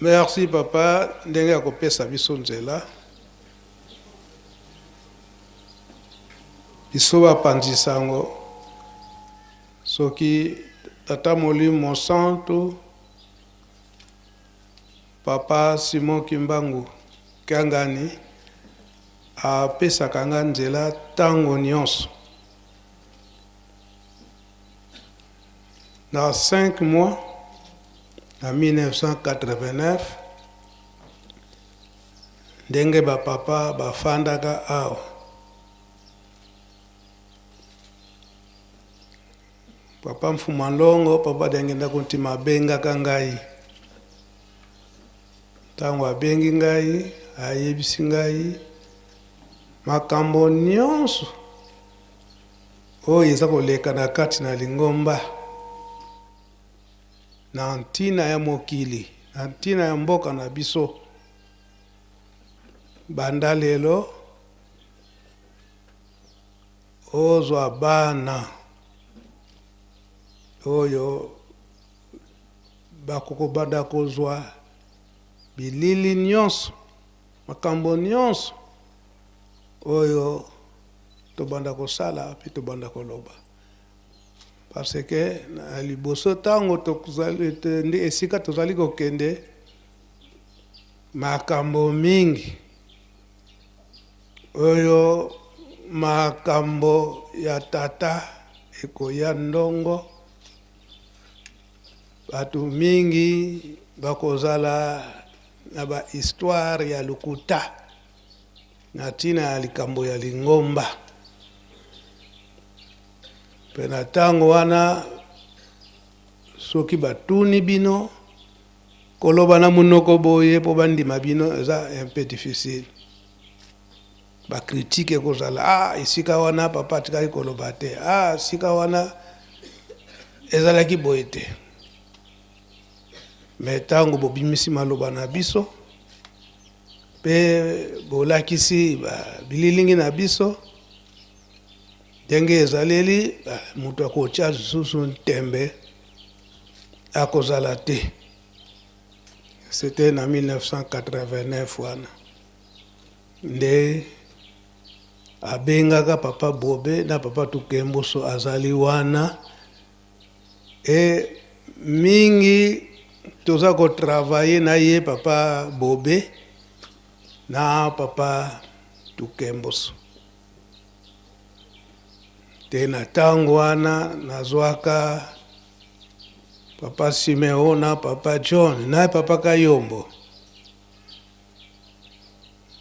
Merci papa ndenge ya kopesa biso nzela. Biso bapanzi sango soki tata molimo santu papa Simon Kimbangu Kiangani apesaka nga nzela tango nionso. Na 5 mois na 1989 ndenge ba papa bafandaka awa papa Mfuma Nlongo papa Diangienda Kuntima abengaka ngai ntango abengi ngai ayebisi ngai makambo nyonso Oyo eza koleka na kati na lingomba na ntina ya mokili, na ntina ya mboka na biso, banda lelo ozwa bana oyo bakokobanda kozwa bilili nyonso, makambo nyonso oyo tobanda kosala mpe tobanda koloba parce que na liboso ntango nde esika tozali kokende makambo mingi oyo makambo ya tata ekoya ndongo bato mingi bakozala na ba histoire ya lokuta Na ntina ya likambo ya lingomba. Mpe na ntango wana, soki batuni bino, koloba na monoko boye mpo bandima bino eza un peu difficile. Ba critique ekozala, ah, esika wana papa atikaki koloba te, ah, esika wana ezalaki boye te. Mais ntango bobimisi maloba na biso, Mpe bolakisi bililingi na biso ndenge ezaleli, moto akotya lisusu ntembe akozala te. C'était na 1989 wana nde abengaka papa Bobe na papa Tukemboso azali wana e mingi toza ko travailler na ye papa Bobe na papa Tukemboso te na ntango wana nazwaka papa Simeo na papa John na papa Kayombo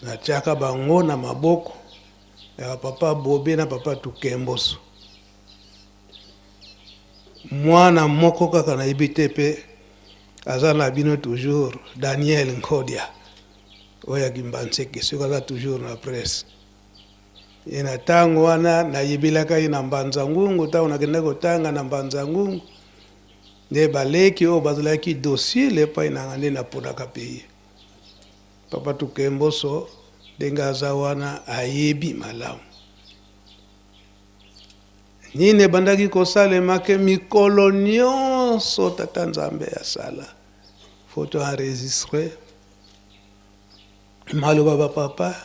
natiaka bango na maboko ya papa Bobe na papa Tukemboso. Mwana moko kaka nayebi te pe aza na bino toujours Daniel Nkodia oyo ya Kimbanseke soki aza toujours na presse ye na tango wana nayebelaka ye na Mbanza Ngungu tango nakendaki kotanga na Mbanza Ngungu nde baleki oyo bazalaki docile epai nanga nde naponaka pe ye Papa Tukemboso ndenge aza wana ayebi malamu Nini ebandaki kosalema ke mikolo nyonso Tata Nzambe asala faut to enregistrer maloba ba papa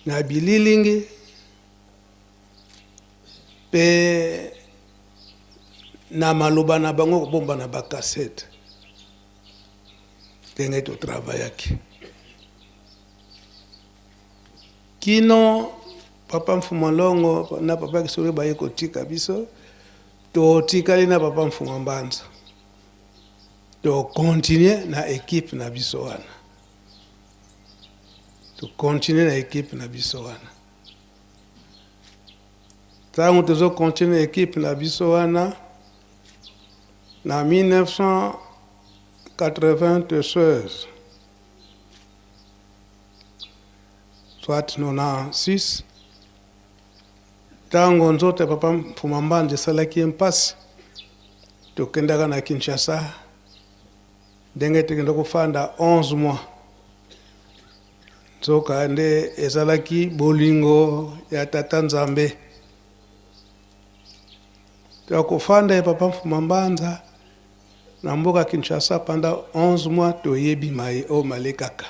na bililingi pe na maloba na bango kobomba na ba cassette ndenge to travaillaki Kino papa Mfuma Longo na papa Kisolo baye kotika biso, totikali na papa Mfuma Mbanza. To continuer na equipe na biso wana. To continuer na equipe na biso wana. Tango tozo continuer equipe na biso wana na 1996 soit 96 ntango nzoto ya papa Mfuma Mbanza esalaki ye mpasi, tokendaka na Kinshasa ndenge tokenda kofanda 11 mois. Nzoka nde ezalaki bolingo ya tata Nzambe ya kofanda ya papa Mfuma Mbanza. Na mboka Kinshasa pendant 11 mois toyebi maye oyo malekaka.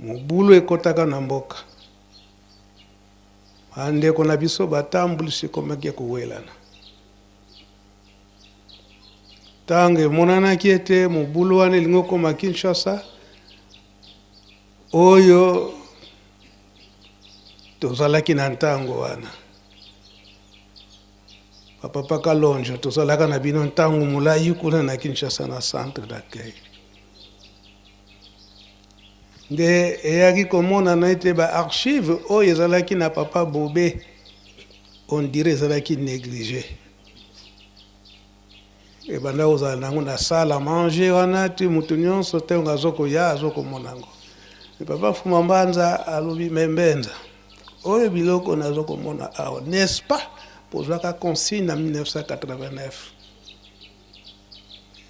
Mobulu ekotaka na mboka. Ba ndeko na biso batambwisi ekomaki ya kowelana. Ntango emonanaki ete mobulu wana elingi okoma Kinshasa, oyo tozalaki na ntango wana, ba papa Kalonjo, tozalaka na bino ntango molai kuna na Kinshasa na centre d'accueil. Nde eyaki komonana ete ba archives oyo ezalaki na papa Bobe, on dirait ezalaki neglige. Ebanda kozala nango na salle à manger wana ti moto nyonso ntango azokoya azokomona yango. Papa Fuma Mbanza alobi, me Mbenza, oyo biloko nazokomona awa, n'est-ce pas bozwaka consigne na 1989?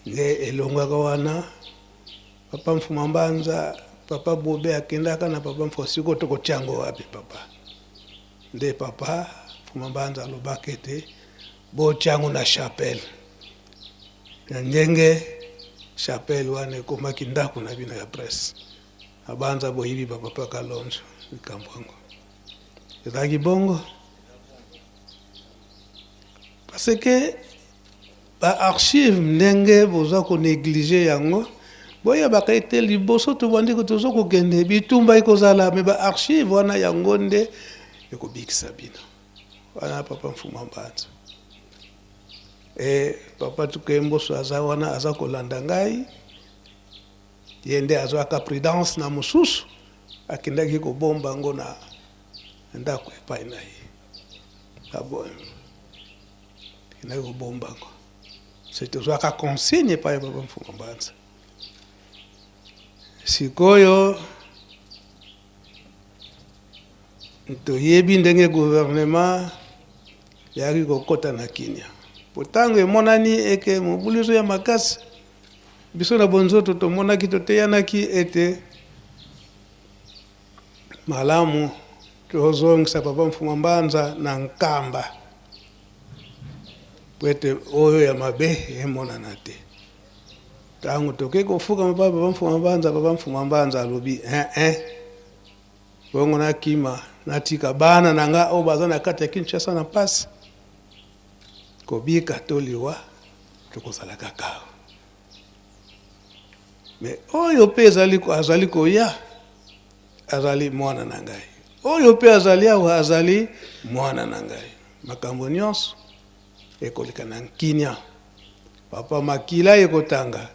Nde elongwaka wana Papa Mfuma Mbanza, Papa Bobe akendaka na Papa Mfuma, sikoyo tokotia yango wapi papa? Nde Papa Mfuma Mbanza alobaka ete botia yango na chapelle. Na ndenge chapelle wana ekomaki ndako na bino ya presse. Nabanza boyibi ba Papa Kalonzo likambo yango ezalaki bongo, parce que ba archives ndenge boza ko negliger yango, boyebaka ete liboso tobandi toza kokende bitumba ekozala, me ba archives wana yango nde ekobikisa bino. Wana Papa Mfuma Mbanza e Papa Tukemboso aza wana aza kolanda ngai, ye nde azwaka prudence na mosusu akendaki kobomba yango na ndako epai na ye. Akendaki kobomba yango, se tozwaka consigne epai ya Papa Mfuma Mbanza. Sikoyo toyebi ndenge gouvernement eyaki kokɔta na Kinia, po ntango emonani eke mobuliso ya makasi, biso na bonzoto tomonaki, toteyanaki ete malamu tozongisa Papa Mfuma Mbanza na Nkamba, po ete oyo ya mabe emonana te. Ntango toke kofukama pa Papa Mfuma Mbanza, Papa Mfuma Mbanza alobi eh, bongo nakima natika bana na nga oyo baza na kati ya Kinshasa na mpasi, kobika to liwa tokozala kaka awa. Me oyo mpe azali koya azali mwana na ngai, oyo mpe azali awa azali mwana na ngai. Makambo nyonso ekoleka na nkinia, papa, makila ekotanga.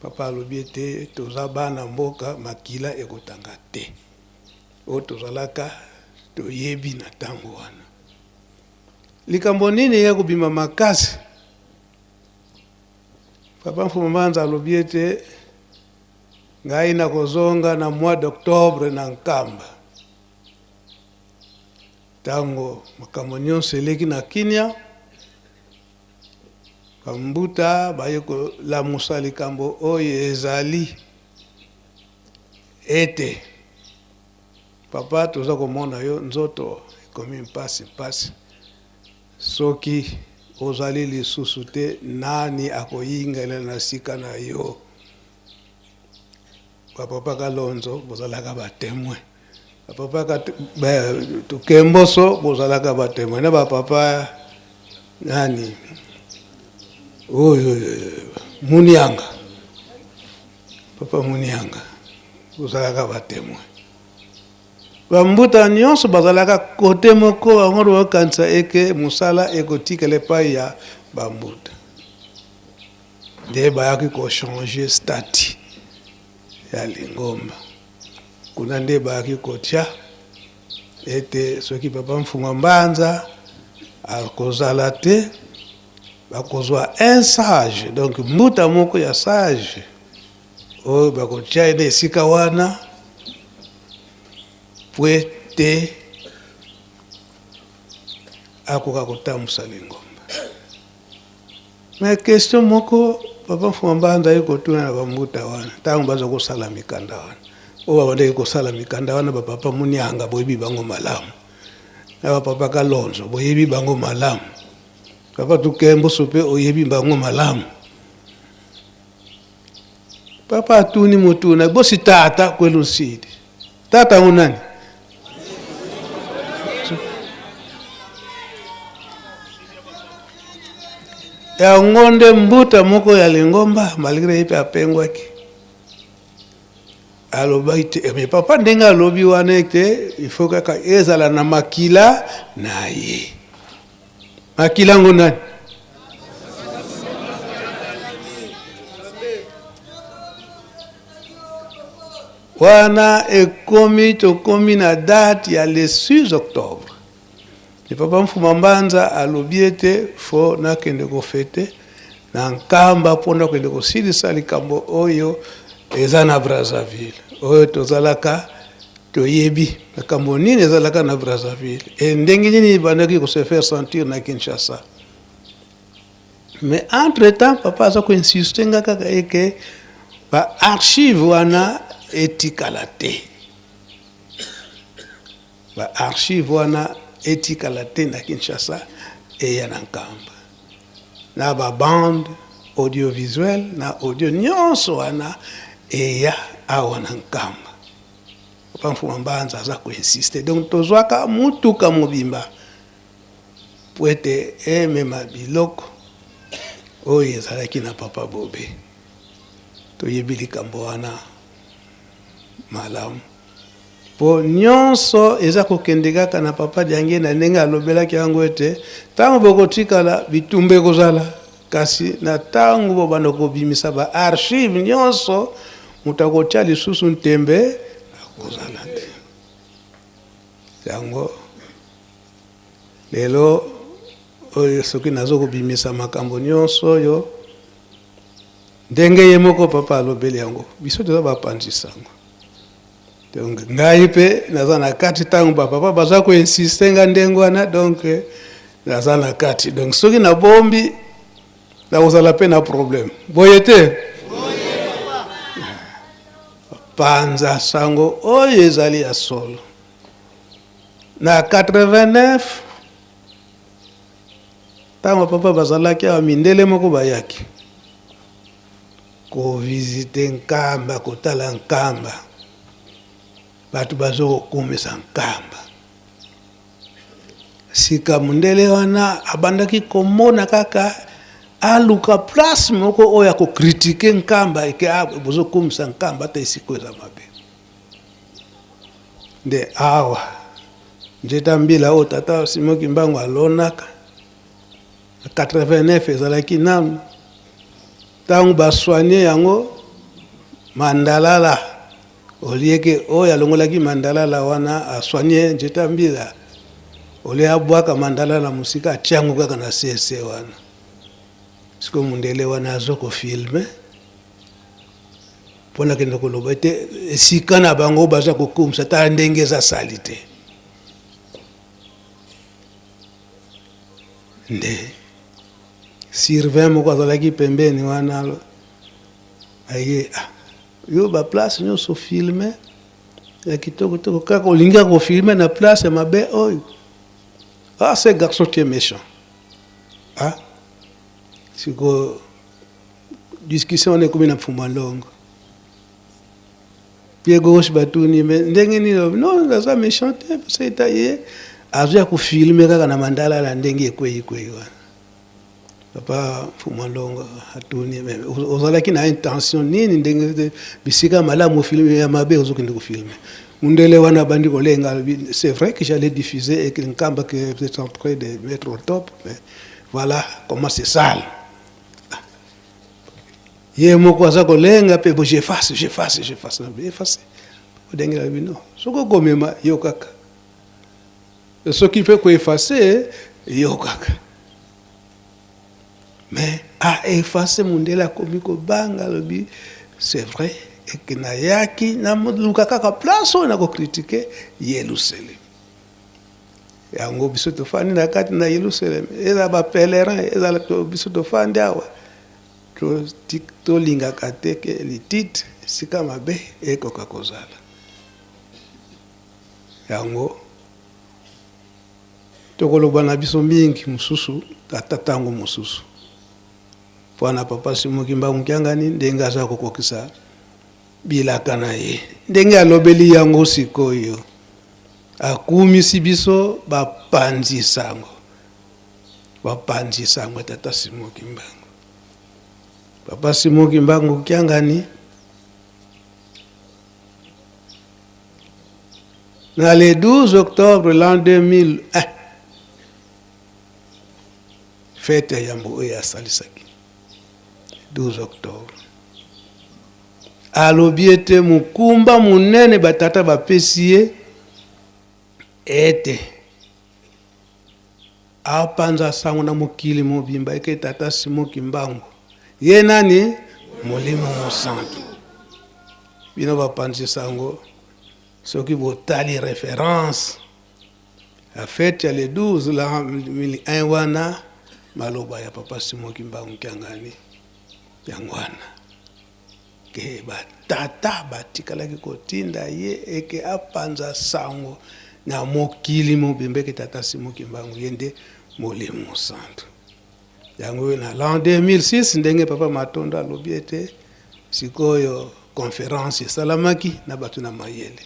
Papa alobi ete toza bana mboka, makila ekotanga te. Oyo tozalaka toyebi na ntango wana likambo nini ya kobima makasi. Papa Mfuma Mbanza alobi ete ngai nakozonga na mois d'octobre na Nkamba. Ntango makambo nyonso eleki na Kinia, bambuta baye kolamusa likambo oyo ezali ete papa, toza komona yo nzoto ekomi mpasi mpasi, soki ozali lisusu te, nani akoyingela na sika na yo? Bapapa Kalonzo bozalaka batemoin, bapapa Tukemboso bozalaka batemoin, na bapapa nani oyo Munianga, papa Munianga bozalaka batemoin. Bambuta nyonso bazalaka kote moko, bango bakanisa eke mosala ekotikala epai ya bambuta. Nde bayaki kochanger statut ya lingomba kuna, nde bayaki kotia ete soki Papa Mfuma Mbanza akozala te, bakozwa un sage, donc mbuta moko ya sage oyo bakotia ye na esika wana po ete akoka kotambusa lingomba. Mais question moko Papa Mfuma Mbanza aye kotuna na bambuta wana ntango baza kosala mikanda wana, oyo babandaki kosala mikanda wana, bapapa Munianga boyebi bango malamu, na bapapa Kalonzo boyebi bango malamu. Papa Tukemboso mpe oyebi bango malamu. Papa atuni motuna, bosi tata kwelu nsidi. Tata yango nani? Yango nde mbuta moko ya lingomba malgre ye mpe apengwaki. Alobaki te eh, mais papa ndenge alobi wana ete il faut kaka ezala na makila na ye. Makila yango nani? Wana ekomi tokomi na date ya le 6 octobre. Le papa Mfuma Mbanza alobi ete fo nakende kofete na Nkamba mpo nakende kosilisa likambo oyo eza na Brazzaville. Oyo tozalaka toyebi makambo nini ezalaka na Brazzaville e ndenge nini ebandaki ko se faire sentir na Kinshasa. Mais entre temps papa aza ko insister nga kaka eke ba archive wana etikala te. Ba archives wana etikala te na Kinshasa, eya na Nkamba. Na ba bandes audiovisuelles na audio nionso wana eya awa na Nkamba. Papa Mfuma Mbanza aza ko insister. Donc tozwaka mutuka mobimba po ete emema biloko oyo ezalaki na Papa Bobe. Toyebi likambo wana malamu. Po nionso eza kokende kaka na Papa Diangienda ndenge alobelaki yango ete tango bokotikala bitumba ekozala kasi na tango bobanda kobimisa ba archives nionso moto akotia lisusu ntembe akozala te. Yango lelo oyo soki nazo kobimisa makambo nionso oyo ndenge ye moko Papa alobeli yango biso toza bapanzi sango. Donc ngai pe naza na kati tango ba papa baza ko insister nga ndenge wana donc naza na kati donc soki na bombi nakozala pe na problème boye te panza sango oyo ezali ya solo na 89 ntango papa bazalaki awa mindele moko bayaki Ko visiter Nkamba, kotala Nkamba, batu bazo kokumisa Nkamba. Sika mundele wana abandaki komona kaka aluka place moko oyo ako critiquer Nkamba eke ah, bozo kumisa Nkamba ata esika oyo eza mabe. Nde awa nzeta mbila oyo tata Simon Kimbangu alonaka na 89 ezalaki nanu Tango ba soigner yango mandalala au lieu que oyo alongolaki mandalala wana a soigner nzete ya mbila au lieu abwaka mandalala mosika atia yango kaka na se se wana. Sikoyo mundele wana azo ko filmer mpo na kende koloba ete esika na bango baza kokumisa tala ndenge eza salite. Nde Surveillant moko azalaki pembeni wana aye ah, yo ba place nyonso filme ya kitoko toko kaka olingi kaka kofilme na place ya mabe oyo ah ce garçon tu es méchant ah sikoyo discussion wana ekomi na mfumba ndongo Pied gauche batuni mais ndenge nini non naza méchant te parce que eta ye azwi ya kofilme kaka na mandalala ndenge ekweyi kweyi wana papa Mfuma Ndongo atuni mais ozalaki na intention nini ndenge bisika malamu ofilme ya mabe ozokende kofilme mundele wana abandi kolenga alobi c'est vrai que j'allais diffuser et que Nkamba que vous êtes en train de mettre au top mais voilà comment c'est sale. Ye moko aza kolenga pe bo j'efface, j'efface, j'efface. Na efface. Odenge na bino. Soki okomema yo kaka. Soki pe ko effacer yo kaka. Mais a effacer mundele akomi kobanga alobi c'est vrai et que nayaki naluka kaka place oyo nako critiquer Yelusalemi. Yango biso tofandi na kati na Yelusalemi, ezala ba pèlerins, ezala biso tofandi awa. Tolingaka te ke litite esika mabe ekoka kozala. Yango Tokoloba na biso mingi mosusu ata tango mosusu pona papa Simon Kimbangu Kiangani ndenge aza kokokisa bilaka na ye, ndenge alobeli yango sikoyo, akumisi biso bapanzi sango, bapanzi sango ya tata Simon Kimbangu. Papa Simon Kimbangu Kiangani na le 12 octobre l'an 2001, fete ya yambo oyo asalisaki 12 octobre, alobi ete mokumba monene batata bapesi ye ete apanza sango na mokili mobimba eke tata Simon Kimbangu ye nani? Molimo Mosantu. Bino bapanzi sango, soki botali reference ya fete ya le 12 la 2001 wana, maloba ya papa Simon Kimbangu Kiangani yango wana ke batata batikalaki kotinda ye eke apanza sango na mokili mobimba eke tata Simon Kimbangu ye nde Molimo Mosantu. Yango na l'an 2006 ndenge papa Matondo alobi ete sikoyo conference esalamaki na bato na mayele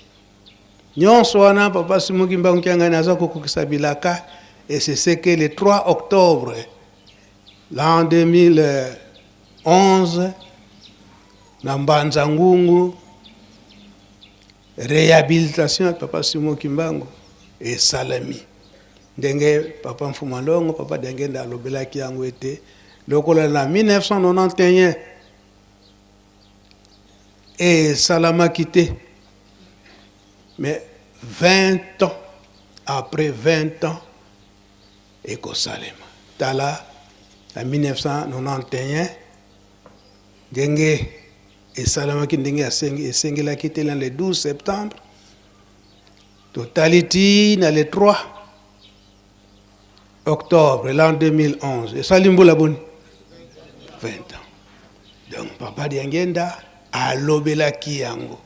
nyonso wana, papa Simon Kimbangu Kiangani aza kokokisa bilaka, et c'est ce que le 3 octobre l'an 2011 na Mbanza Ngungu réhabilitation ya papa Simon Kimbangu esalami ndenge papa Mfuma Longo, papa Diangenda alobelaki yango ete lokola na 1991 esalamaki te, mais 20 ans après 20 ans ekosalema. Tala na 1991 ndenge esalamaki, ndenge esengelaki te na le 12 septembre, totali ti na le 3 octobre l'an 2011, esali mbula boni? 20 ans. Donc papa Diangenda alobelaki yango.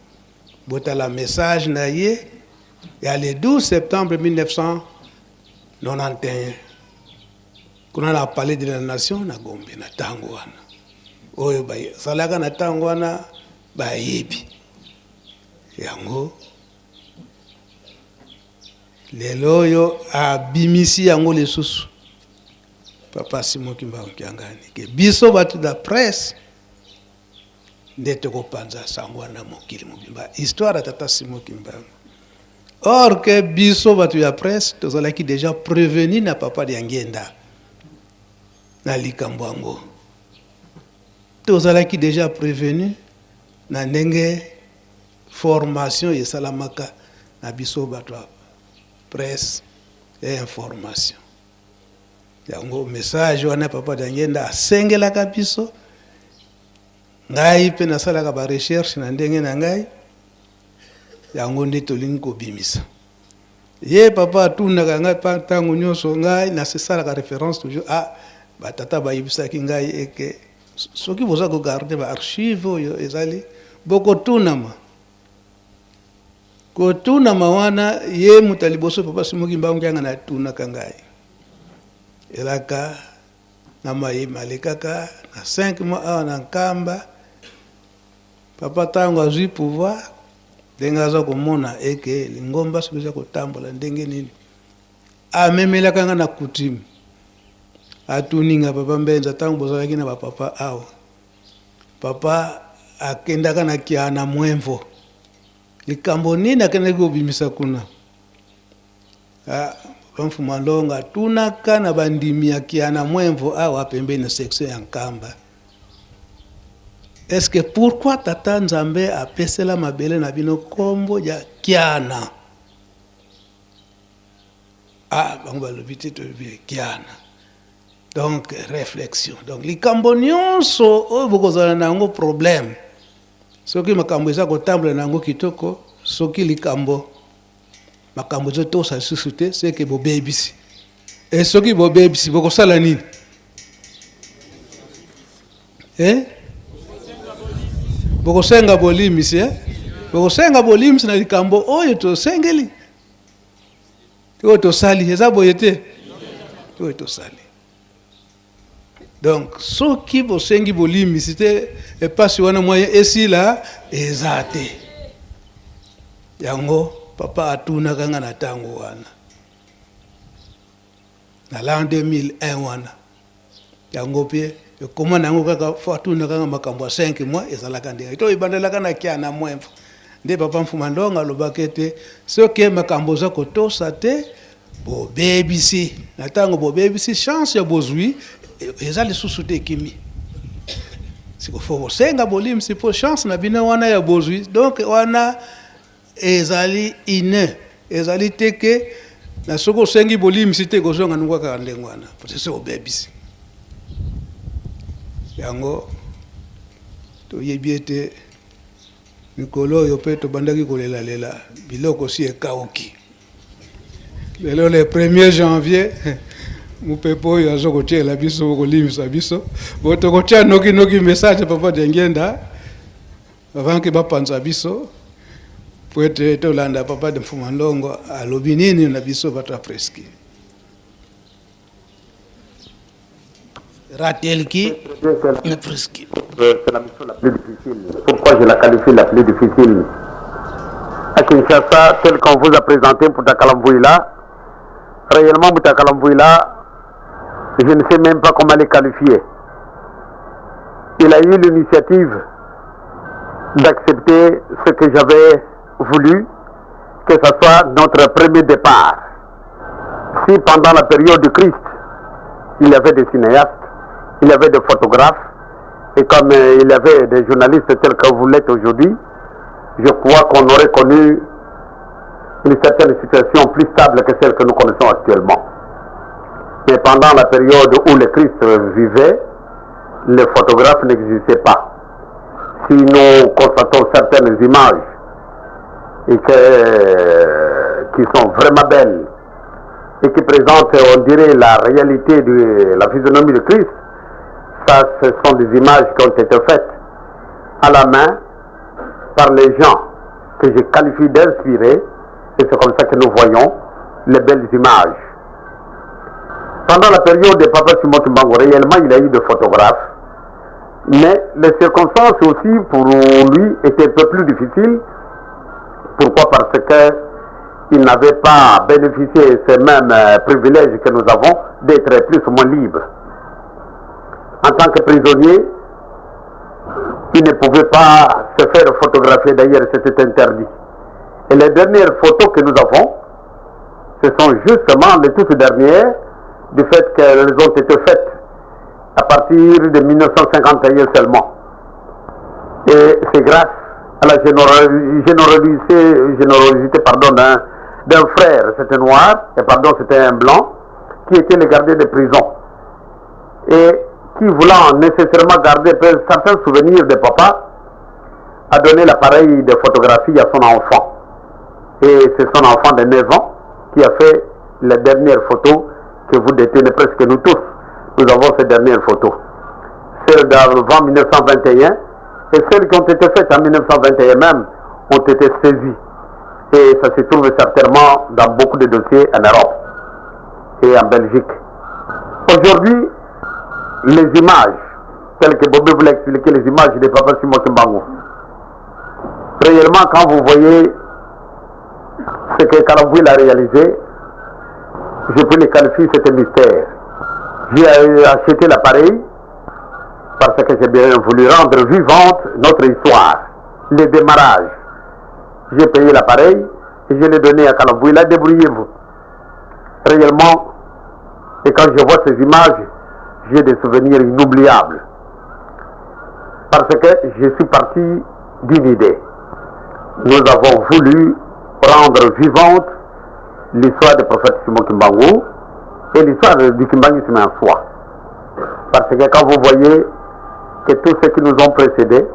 Botala message na ye ya le 12 septembre 1991 kuna na Palais de la Nation na Gombe, na tango wana oyo basalaka na tango wana bayebi yango. Lelo oyo abimisi yango lisusu papa Simon Kimbangu Kiangani ke biso bato da presse nde tokopanza sango wana mokili mobimba, histoire ya tata Simon Kimbangu. Or ke biso bato ya presse tozalaki déjà prévenu na papa Diangienda na likambo yango, tozalaki déjà prévenu na ndenge formation esalamaka na biso bato ya presse et information. Yango message wana papa Diangienda asengelaka biso, ngai mpe nasalaka ba recherche na ndenge na ngai, yango nde tolingi kobimisa. Ye papa atunaka ngai pa ntango nyonso, ngai nasalaka référence toujours, ah, batata bayebisaki ngai eke soki boza kogarde ba archive oyo ezali bokotunama. Kotunama wana ye moto ya liboso papa Simon Kimbangu Kiangani atunaka ngai elaka na mayema alekaka na 5 mois awa na Nkamba. Papa ntango azwi pouvoir ndenge aza komona eke lingomba soki eza kotambola ndenge nini, amemelaka nga na coutume, atuni nga papa Mbenza, ntango bozalaki na bapapa awa, papa akendaka na Kiana Mwenvo, likambo nini akendaki kobimisa kuna? Ah, papa Mfuma Longa atunaka na bandimi ya Kiana Mwenvo awa pembeni na section ya Nkamba, est-ce que pourquoi tata Nzambe apesela mabele na bino kombo ya Kiana? Ah, bango balobi te, toyebi Kiana. Donc réflexion, donc likambo nyonso oyo bokozala na yango problème, soki makambo eza kotambola na yango kitoko, soki likambo makambo ezotosa lisusu te, seke bobebisi. E soki bobebisi bokosala nini? Eh? Bokosenga bolimisi, eh? Bokosenga bolimisi na likambo oyo tosengeli, oyo tosali, eza boye te. mpe oyo tosali. Donc soki bosengi bolimbisi te, epasi wana moyen esila eza te. Yango papa atunaka nga na ntango wana na l'an 2001 wana. Yango mpe ekoma na yango kaka fo atunaka nga makambo ya 5 mois ezalaka ndenge to ebandelaka na kia na mwemfa. Nde papa Mfuma Ndonga alobaki ete soki makambo oza kotosa te, bobebisi na ntango bobebisi chance ya bozwi eza lisusu te, ekimi. Siko fo bosenga bolimbisi mpo chance na bino wana ya bozwi, donc wana ezali ine, ezali te ke na soki osengi bolimbisi te kozonga nungu kaka ndenge wana, po se obebisi yango. Toyebi ete mikolo oyo mpe tobandaki kolelalela biloko si ekauki. Lelo le 1er janvier, mopepe oyo aza kotiela biso, kolimbisa biso bo tokotia nokinoki message papa Diangienda avant ke bapanza biso, po ete tolanda papa de Mfuma Ndongo alobi nini na biso bato ya Presqu'île Ratelki na Presqu'île. C'est la mission la plus difficile. Pourquoi je la qualifie la plus difficile? À Kinshasa, tel qu'on vous a présenté Mputa Kalamvuila, réellement Mputa Kalamvuila, je ne sais même pas comment les qualifier. Il a eu l'initiative d'accepter ce que j'avais voulu, que ce soit notre premier départ. Si pendant la période du Christ, il y avait des cinéastes, il y avait des photographes, et comme il y avait des journalistes tels que vous l'êtes aujourd'hui, je crois qu'on aurait connu une certaine situation plus stable que celle que nous connaissons actuellement. Mais pendant la période où le Christ vivait, les photographes n'existaient pas. Si nous constatons certaines images et qui sont vraiment belles et qui présentent, on dirait, la réalité de la physionomie de Christ, ça, ce sont des images qui ont été faites à la main par les gens que je qualifie d'inspirés, et c'est comme ça que nous voyons les belles images. Pendant la période de Papa Simon Kimbangu, réellement, il a eu des photographes, mais les circonstances aussi pour lui étaient un peu plus difficiles. Pourquoi? Parce que il n'avait pas bénéficié de ces mêmes privilèges que nous avons d'être plus ou moins libres. En tant que prisonnier, il ne pouvait pas se faire photographier, d'ailleurs c'était interdit. Et les dernières photos que nous avons, ce sont justement les toutes dernières, du fait qu'elles ont été faites à partir de 1951 seulement. Et c'est grâce à la générosité, pardon, d'un frère, c'était noir, et pardon, c'était un blanc, qui était le gardien de prison. Et qui, voulant nécessairement garder certains souvenirs de papa, a donné l'appareil de photographie à son enfant. Et c'est son enfant de 9 ans qui a fait la dernière photo que vous détenez presque nous tous. Nous avons ces dernières photos. Celles d'avant 1921 et celles qui ont été faites en 1921 même ont été saisies. Et ça se trouve certainement dans beaucoup de dossiers en Europe et en Belgique. Aujourd'hui, les images, telles que Bobby vous l'a expliqué, les images de Papa Simon Kimbangu. Réellement, quand vous voyez ce que Kalamvuila a réalisé, je peux le qualifier, c'est un mystère. J'ai acheté l'appareil parce que j'ai bien voulu rendre vivante notre histoire, le démarrage. J'ai payé l'appareil et je l'ai donné à Kalamvuila, débrouillez-vous. Réellement, et quand je vois ces images, j'ai des souvenirs inoubliables. Parce que je suis parti d'une idée. Nous avons voulu rendre vivante l'histoire du prophète Simon Kimbangu et l'histoire du kimbanguisme en soi. Parce que quand vous voyez que tous ceux qui nous ont précédés,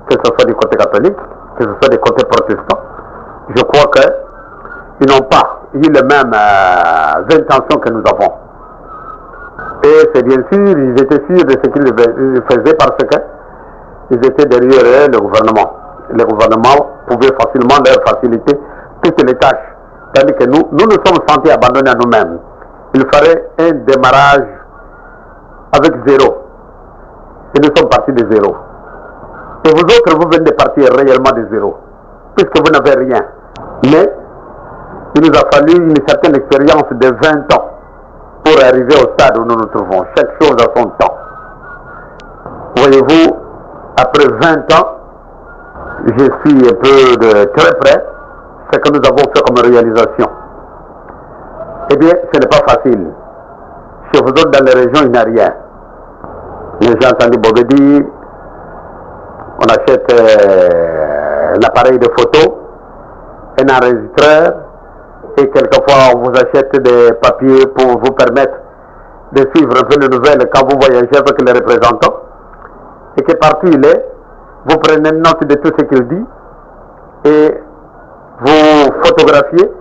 que ce soit du côté catholique, que ce soit du côté protestant, je crois qu'ils n'ont pas eu les mêmes intentions que nous avons. Et c'est bien sûr, ils étaient sûrs de ce qu'ils faisaient parce que ils étaient derrière le gouvernement. Le gouvernement pouvait facilement leur faciliter toutes les tâches. Tandis que nous, nous nous sommes sentis abandonnés à nous-mêmes. Il fallait un démarrage avec zéro. Et nous sommes partis de zéro. Et vous autres, vous venez de partir réellement de zéro, puisque vous n'avez rien. Mais il nous a fallu une certaine expérience de 20 ans pour arriver au stade où nous nous trouvons. Chaque chose a son temps. Voyez-vous, après 20 ans, je suis un peu de très près ce que nous avons fait comme réalisation. Eh bien, ce n'est pas facile. Chez vous autres, dans les régions, il n'y a rien. Mais j'ai entendu Bobé dire, on achète l'appareil de photo, un enregistreur, et quelquefois on vous achète des papiers pour vous permettre de suivre un peu les nouvelles quand vous voyagez avec les représentants. Et que partout il est, vous prenez note de tout ce qu'il dit et vous photographiez.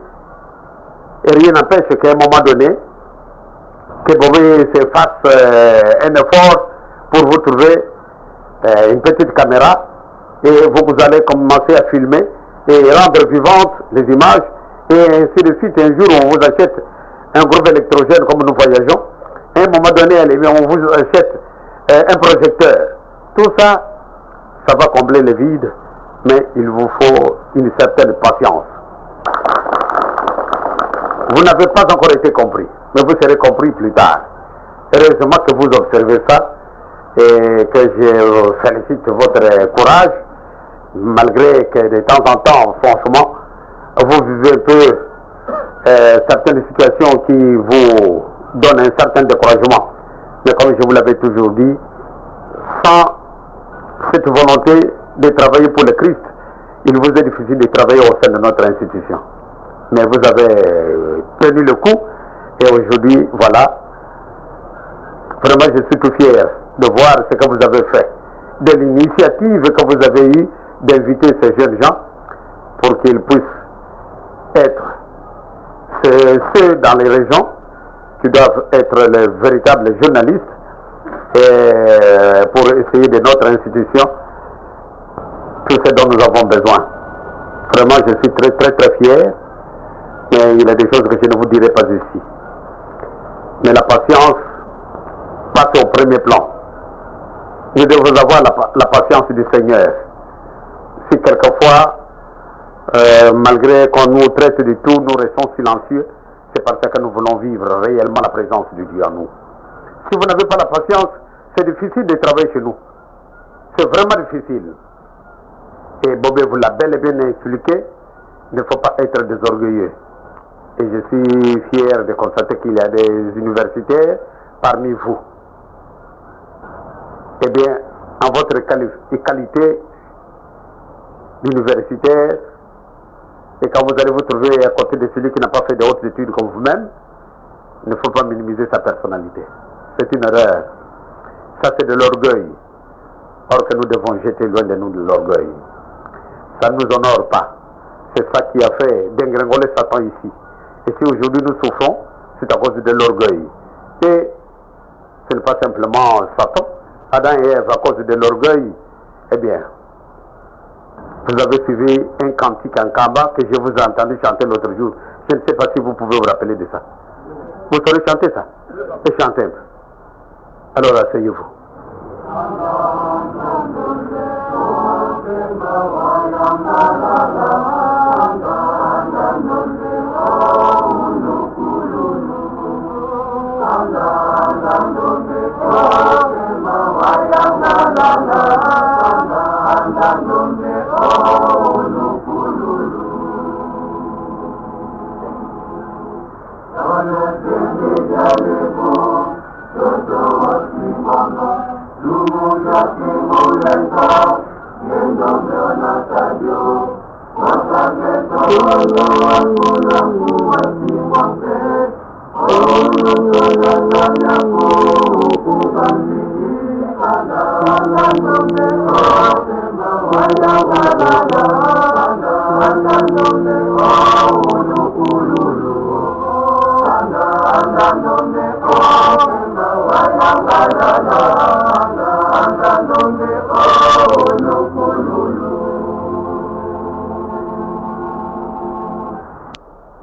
Et rien n'empêche qu'à un moment donné, que Bobé se fasse un effort pour vous trouver une petite caméra et vous allez commencer à filmer et rendre vivantes les images et ainsi de suite. Un jour, on vous achète un groupe électrogène comme nous voyageons. À un moment donné, allez, on vous achète un projecteur. Tout ça, ça va combler le vide, mais il vous faut une certaine patience. Vous n'avez pas encore été compris, mais vous serez compris plus tard. Heureusement que vous observez ça et que je félicite votre courage, malgré que de temps en temps, franchement, vous vivez un peu certaines situations qui vous donnent un certain découragement. Mais comme je vous l'avais toujours dit, sans cette volonté de travailler pour le Christ, il vous est difficile de travailler au sein de notre institution. Mais vous avez tenu le coup et aujourd'hui, voilà, vraiment je suis tout fier de voir ce que vous avez fait, de l'initiative que vous avez eue d'inviter ces jeunes gens pour qu'ils puissent être ceux dans les régions qui doivent être les véritables journalistes et pour essayer de notre institution tout ce dont nous avons besoin. Vraiment, je suis très très très fier, mais il y a des choses que je ne vous dirai pas ici. Mais la patience passe au premier plan. Nous devons avoir la patience du Seigneur. Si quelquefois, malgré qu'on nous traite de tout, nous restons silencieux, c'est parce que nous voulons vivre réellement la présence de Dieu en nous. Si vous n'avez pas la patience, c'est difficile de travailler chez nous. C'est vraiment difficile. Et Bobé vous l'a bel et bien expliqué, il ne faut pas être désorgueilleux. Et je suis fier de constater qu'il y a des universitaires parmi vous. Eh bien, en votre qualité d'universitaire, et quand vous allez vous trouver à côté de celui qui n'a pas fait de hautes études comme vous-même, il ne faut pas minimiser sa personnalité. C'est une erreur. Ça, c'est de l'orgueil. Or que nous devons jeter loin de nous de l'orgueil. Ça ne nous honore pas. C'est ça qui a fait dégringoler Satan ici. Et si aujourd'hui nous souffrons, c'est à cause de l'orgueil. Et ce n'est pas simplement Satan. Adam et Ève, à cause de l'orgueil, eh bien, vous avez suivi un cantique en Kamba que je vous ai entendu chanter l'autre jour. Je ne sais pas si vous pouvez vous rappeler de ça. Vous saurez chanter ça? Et chanter un peu. Alors asseyez-vous.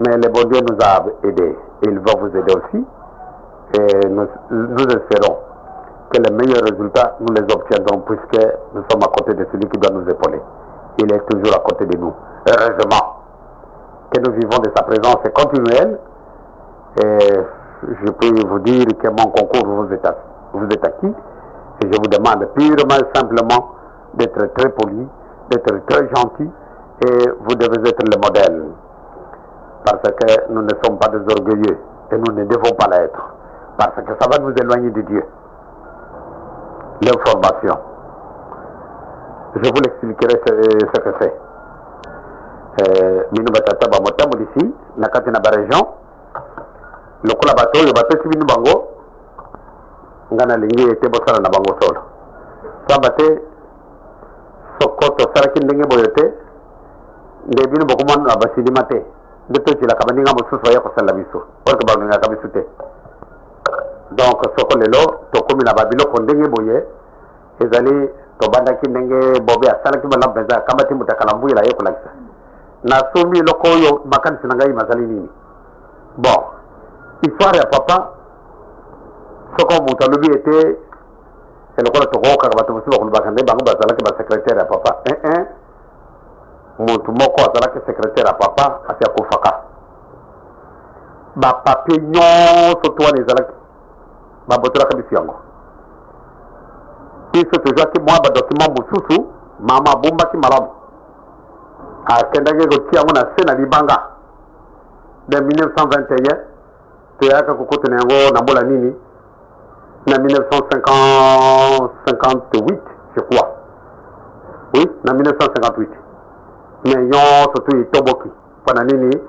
Mais le bon Dieu nous a aidés. Il va vous aider aussi. Et nous, nous espérons que les meilleurs résultats, nous les obtiendrons puisque nous sommes à côté de celui qui doit nous épauler. Il est toujours à côté de nous. Heureusement que nous vivons de sa présence continuelle. Et je peux vous dire que mon concours vous est acquis. Et je vous demande purement et simplement d'être très poli, d'être très gentil et vous devez être le modèle. Parce que nous ne sommes pas des orgueilleux et nous ne devons pas l'être. Parce que ça va nous éloigner de Dieu. L'information. Je vous l'expliquerai ce que c'est. Bino batata bamotambulisi na kati na baregion, lokola bato oyo bapesi bino bango, nga nalingi ete bosala na bango solo, pamba te soko tosalaki ndenge boye te, nde bino bokomona na basinima te, nde tozelaka baninga mosusu baya kosalela biso orke balingaka biso te. Donc soko lelo tokomi na babiloko ndenge boye, ezali tobandaki ndenge Bobe asalaki malamu mpenza, akambati moto akala mbuyela ye kolakisa. Nasombi eloko oyo, makanisi na ngai mazali nini? Bon, histoire ya papa, soko moto alobi ete elokola tokokaka bato mosusu bakolobaka nde bango bazalaki basecrétaire ya papa. Un moto moko azalaki secrétaire ya papa, asi akufaka. Bapapier nyonso to wana ezalaki, babotolaka biso yango. Biso tozwaki mwa badocument mosusu, mama abombaki malamu, akendaki kotia yango na se na libanga. De 1921 toyaka kokota na yango na mbola nini, na 1958, je crois, oui, na 1958. Mais nyonso tu etoboki. Mpo na nini?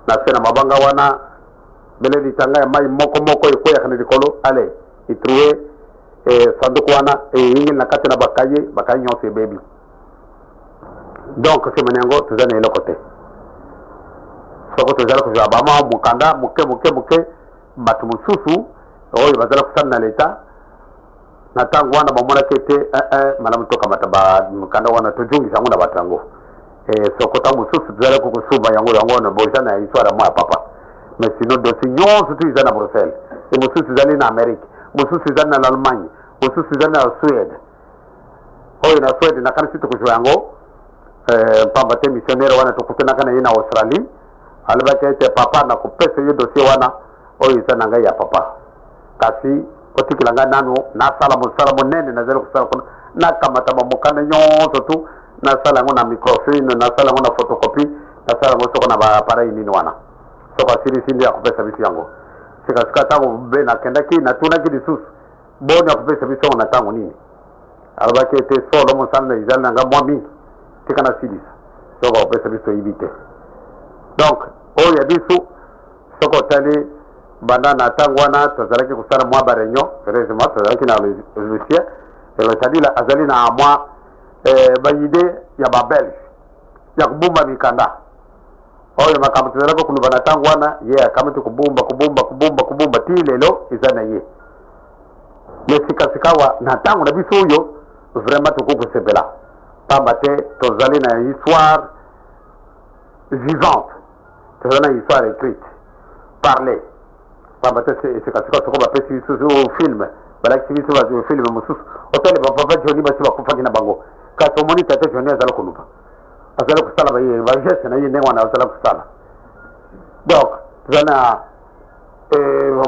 Na se na mabanga wana, bele litanga ya mai moko moko ekweyaka na likolo, ale etroué sanduku wana, eyingeli na kati na bakaye, bakaye nyonso ebebi. Donc nsima na yango toza na eloko te. Soko tozali kozwa bama mokanda moke moke moke, bato mosusu oyo bazali kosala na leta na ntango wana bamonaki ete malamu tokamata mokanda wana, tozongisa yango na bato yango. Soko ntango mosusu tozali kokosumba yango, yango wana boza na histoire ya mwa ya papa. Mais sinon dossier nyonso tu eza na Bruxelles, e mosusu ezali na Amérique, mosusu ezali na l'Allemagne, mosusu ezali na Suède. Oyo na Suède, nakanisi tokozwa yango, pamba te missionnaire wana tokutanaka na ye na Australie alobaki ete: "Papa, nakopesa yo dossier wana oyo eza na ngai ya papa, kasi otikela ngai nanu nasala mosala monene nazali kosala kuna, nakamata bamokanda nyonso tu, nasala yango na microfilm, nasala yango na photocopie, nasala yango soko na baappareil nini wana." Soko asilisi nde akopesa biso yango. Sikasika ntango be nakendaki, natunaki lisusu: "Boni, akopesa biso yango na ntango nini?" Alobaki ete: "Solo, mosala na ezali na nga mwa mingi, tika nasilisa, soko akopesa biso oyibi te." Donc oyo ya biso, soki otali banda na ntango wana tozalaki kosala mwa baréunion, heureusement tozalaki na Lucien. C'est-à-dire azali na mwa baidée ya babelge ya kobumba mikanda oyo. Makambo tozalaki koloba na ntango wana, ye akamati kobumba, kobumba, kobumba, kobumba ti lelo eza na ye. Mais sikasikawa na ntango na biso oyo, vraiment tokoki kosepela, pamba te tozali na histoire vivante, tozali na histoire écrite, parlée. Pamba te sikasika soko bapesi biso film, balakisi biso film mosusu, otali bapapa Joni basi bakufaki na bango, kasi omoni tata Joni azali koluba, azali kosala bageste na ye ndenge wana azali kosala. Donc tozali na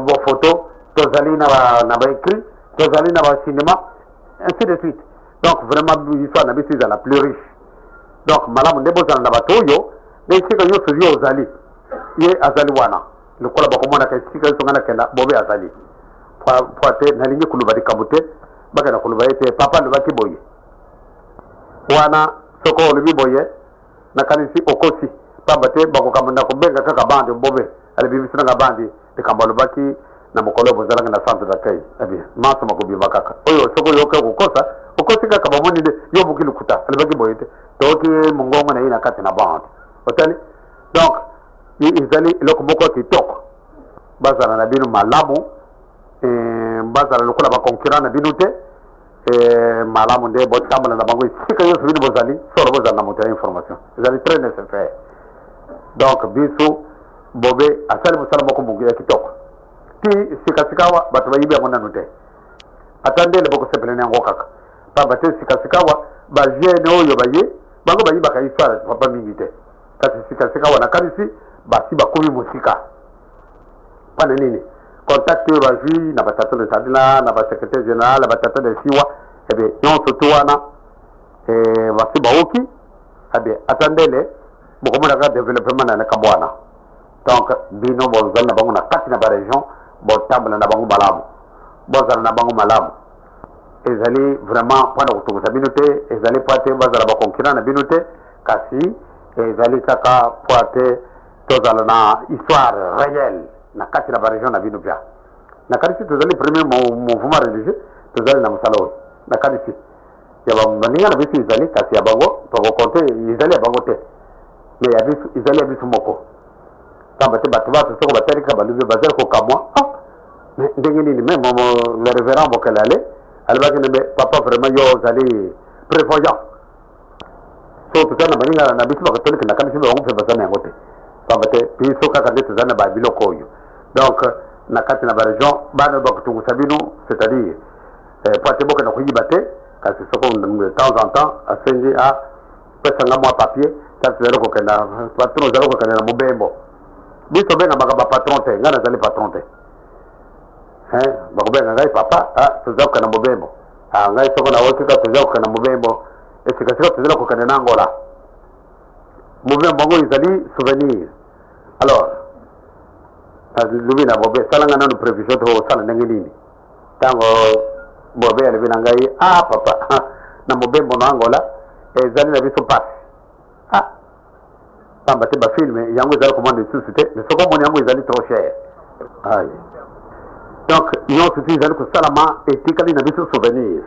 bafoto, tozali na baécrit, tozali na bacinéma, ainsi de suite. Donc vraiment histoire na biso ezala plus riche. Donc malamu nde bozala na bato oyo na esika nyonso yo ozali, ye azali wana. Lokola bakomonaka esika nyonso ngai nakenda, Bobe azali po te. Nalingi koloba likambo te, bakenda koloba ete papa alobaki boye wana. Soko olobi boye, nakanisi okosi, pamba te bakokamba na kobenga kaka bande. Bobe alobi biso nanga bande likambo alobaki na mokolo bozalaki na centre d'accueil abi maso makobima kaka oyo. Soki oyoki kokosa, okosi kaka, bamoni nde yo buki lokuta. Alobaki boye te, toyoki mongongo na ye na kati na bande, otali. Donc ezali eloko moko ya kitoko. Bazala na bino malamu, bazala lokola baconcurrent na bino te. Malamu nde botambola na bango esika nyonso bino bozali. Solo bozala na moto ya information, ezali très nécessaire. Donc biso, Bobe asali mosala moko ya kitoko. Ti sikasikawa bato bayibi yango nanu te. Ata ndele bokosepela na yango kaka. Pamba te sikasikawa ba jeunes oyo baye bango bayibaka histoire ya papa mingi te. Kasi sikasikawa nakanisi basi bakomi mosika. Pana nini? Contact oyo bazwi na ba tata de Sadila, na ba secretaire general, na ba tata de Siwa, eh bien nyonso tu wana eh, basi baoki, eh bien ata ndele bokomona kaka developpement na likambo wana. Donc bino bozali na bango na kati na ba region, botambola na bango malamu, bozala na bango malamu. Ezali vraiment mpo na kotungisa bino te, ezali mpo te bazala ba concurrent na bino te, kasi ezali kaka mpo te tozala na histoire réelle na kati na ba region na bino pia. Nakanisi tozali premier mouvement religieux tozali na mosala oyo. Nakanisi ya baninga na biso ezali, kasi ya bango tokokonte ezali ya bango te, mais ya biso ezali ya biso moko. Pamba te bato bato soko batali kaka balobi bazali kokamwa, ah mais ndenge nini? Même le révérend Bokelale alobaki na papa, vraiment yo ozali prévoyant. So tozali na baninga na biso bakatolike, nakanisi bango mpe baza na yango te, pamba te biso kaka nde tozali na babiloko oyo. Donc na kati na baregion bana oyo bakotungisa bino, c'est-à-dire po ate bokenda koyiba te, kasi soko de temps en temps asengi a pesa nga mwa papier, kasi tozali kokenda patron, ozali kokenda na mobembo. Biso obengamaka bapatron te, ngai nazali patron te, bakobenga ngai papa. Ah, tozali kokenda mobembo. Ah, ngai soko nawoki kaka tozali kokenda mobembo, esikasika tozali kokende na Angola. Mobembo yango ezali souvenir. Alors nalobi na Bobe, salanga nanu prévision to osala ndenge nini. Ntango Bobe alobi na ngai, ah papa, na mobembo na Angola ezali na biso pasi, ah pamba te bafilme yango ezali komona lisusu te, mais soki omoni yango ezali trop cher. Aye, donc nyonso ti ezali kosalama etikali na biso souvenir.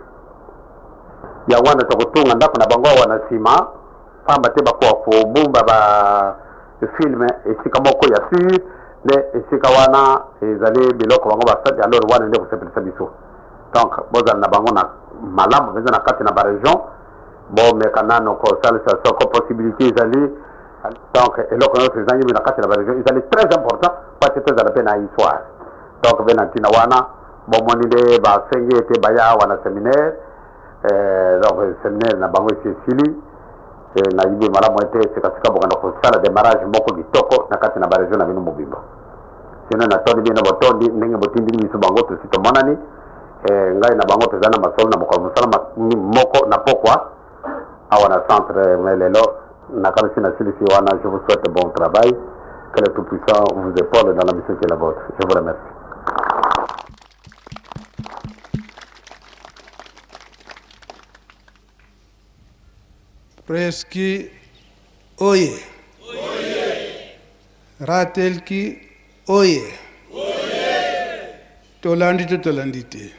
Yango wana tokotunga ndako na bango awa na nsima, pamba te bakoka kobomba ba filme esika moko ya sur nde esika wana ezali biloko bango basali. Alors wana nde kosepelisa biso. Donc bozala na bango na malamu mpenza na kati na baregion, bomeka nano kosalisa soko possibilité ezali. Donc eloko nyonso ezangi na kati na baregion ezali très important po te tozala mpe na histoire. Donc mpe na ntina wana bomoni nde basengi ete baya awa na séminaire. Donc séminaire na bango esi esili, nayibi malamu ete sikasika bokanda kosala démarrage moko kitoko na kati na baregion na bino mobimba. Sino natondi bino botondi ndenge botindili biso bango, tosi tomonani ngai na bango toza na masolo na mokolo mosala moko na pokwa awa na centre. Mais lelo nakanisi nasilisi wana. Je vous souhaite bon travail, que le Tout-Puissant vous épaule dans la mission qui est la vôtre. Je vous remercie. Preski oye. Ratelki oye. Tolandi to tolandi te.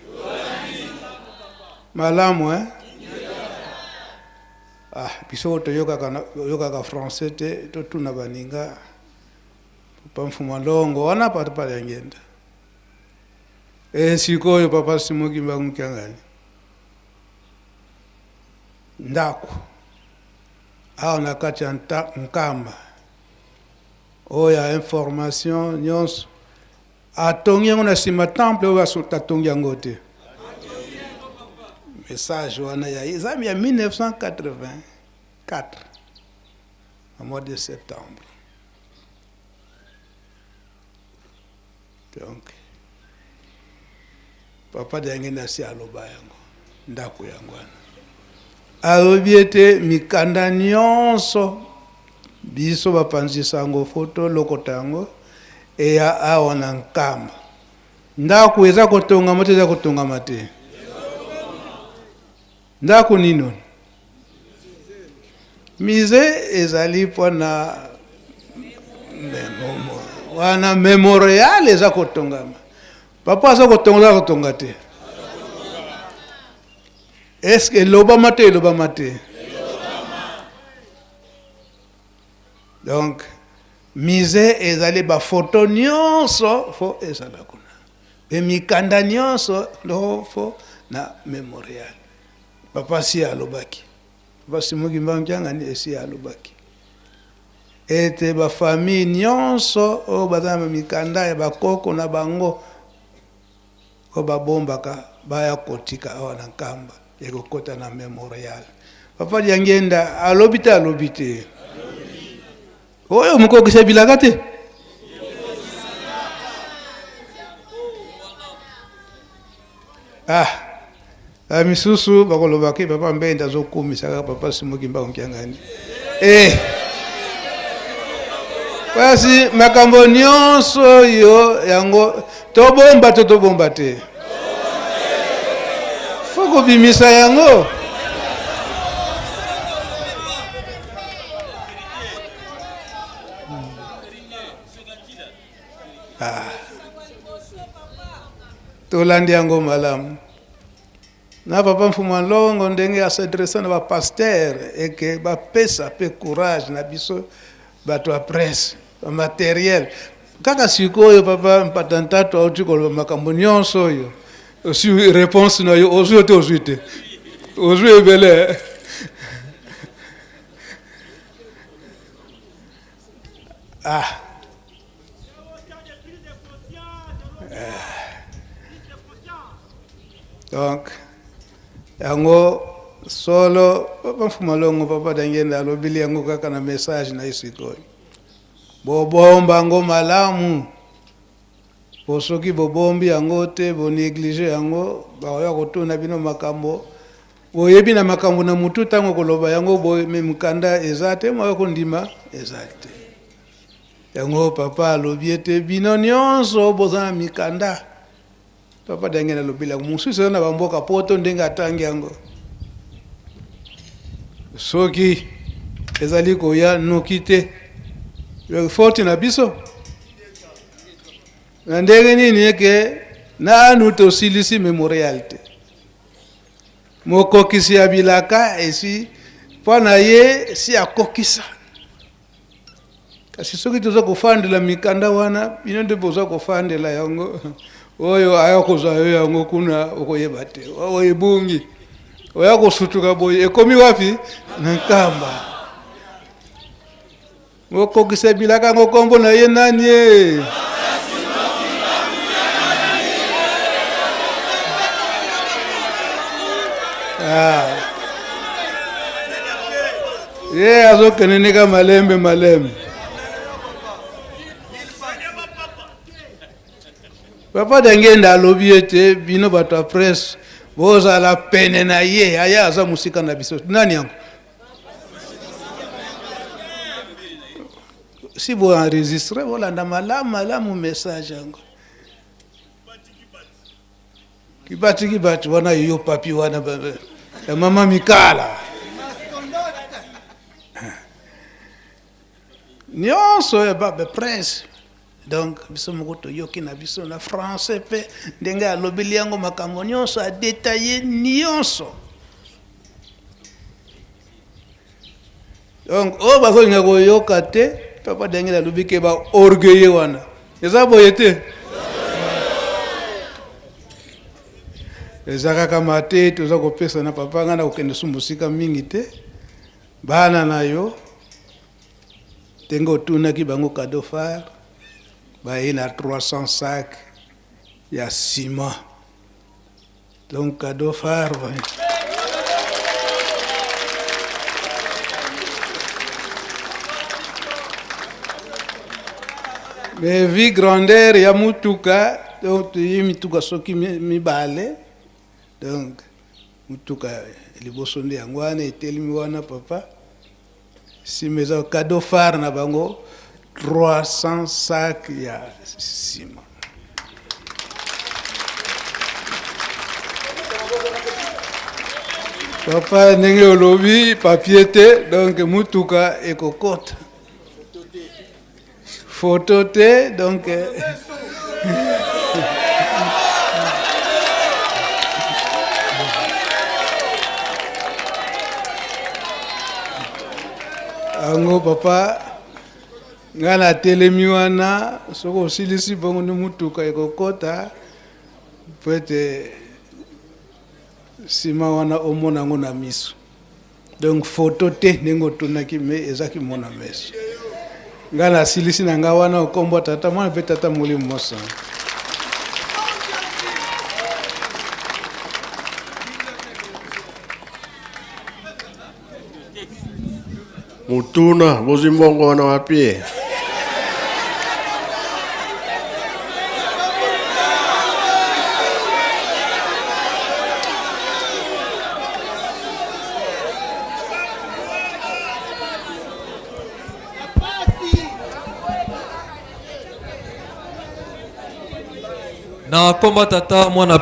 Malamu eh? Ah, biso toyokaka yokaka français te, totuna baninga. Papa Mfuma Longo wana papa ya ngenda. Eh, sikoyo papa Simon Kimbangu Kiangani. Ndako awa na kati ya Nkamba oyo ya information nyonso atongi yango na nsima temple oyo atongi yango te. Message wana ya eza ya 1984 au mois de septembre. Donc papa Diangenda asi aloba yango, ndako yango wana alobi ete mikanda nyonso biso bapanzi sango fo tolokota yango eya awa na Nkamba. Ndako eza kotongama te, eza kotongama te. Ndako nini? Musée ezali mpona wana memorial eza kotongama. Papa aza kotonga, aza kotonga te. Est-ce que elobama te, elobama te? Donc musée ezali bafoto nyonso fo ezala kuna, mpe mikanda nyonso fo na memorial. Papa si alobaki, papa Simon Kimbangu Kiangani esi alobaki ete bafamille nyonso oyo baza na mikanda ya bakoko na bango Oyo babombaka baya kotika awa na Nkamba ekokota na memorial. Papa Diangienda alobi te alobi te. Oyo mokokisa bilaka te. Ah, ba misusu bakoloba ke papa Mbenda azokumisa kaka papa Simon Kimbangu Kiangani. Eh. Kasi makambo nyonso oyo yango tobomba to tobomba te, fo kobimisa yango. Ah. Tolandi yango malamu. Na papa Mfumua Nlongo ndenge a s'adressa na ba pasteurs et que ba pesa pe courage na biso bato ya presse, ba materiel. Kaka sikoyo papa Mpata Ntatu auti koloba makambo nyonso oyo. Osi réponse na yo ozwi te ozwi te. Ozwi ebele. Ah. Donc yango solo papa Mfuma Longo papa Dangenda alobeli yango kaka na message na ye sikoyo, bobomba yango malamu po soki bobombi yango te bo neglige yango bakoya kotuna bino makambo boyebi na makambo na mutu ntango koloba yango boye me mokanda eza te moya kondima eza te. Yango papa alobi ete bino nionso boza na mikanda. Papa Daniel alobi yango mosusu eza na bamboka poto ndenge atangi yango. Soki ezali koya noki te faute na biso na ndenge nini eke nanu tosilisi memorial te. Mokokisi ya bilaka esi mpo na ye si akokisa. Kasi soki toza kofandela mikanda wana, bino nde boza kofandela yango, oyo aya kozwa yo yango kuna okoyeba te, oyo ebungi, oya kosutuka boye, ekomi wapi? Na Nkamba. Okokisa bilaka yango, kombo na ye nani ye? Ah. Ye azokende nika malembe malembe. Papa Dangenda alobi ete bino bato ya presse bozala pene na ye, aya aza mosika na biso. Nani yango? Si bo enregistre bolanda malamu malamu message yango. Kibati kibati wana yo papi wana ya mama Mikala nyonso ya ba prince donc biso moko toyoki na biso na français mpe ndenge alobeli yango makambo nyonso adetaille nyonso donc oyo bazolinga koyoka te papa daniel alobi ke ba orgueilleux wana eza boye te eza kaka mate toza kopesa na papa ngai na kokende su mosika mingi te bana na yo ndenge otunaki bango cadeau phare baye na 300 sac ya ciment Donc cadeau phare. Mais vie grandeur ya mutuka donc toyi mituka soki mibale donc mutuka liboso nde yango wana etelemi wana papa nsima eza cadeau phare na bango 300 sac ya nsima papa ndenge olobi papier te donc mutuka ekokota photo te donc yango papa ngai natelemi wana soki osilisi bongo nde motuka ekokota mpo ete nsima wana omona yango na miso Donc photo te ndenge otunaki mais eza kimona meso. Nga nasilisi na nga wana okombo tata mwana pe tata molimo mosantu. Motuna, bozwi mbongo wana wapi? Na komba Tata, Mwana.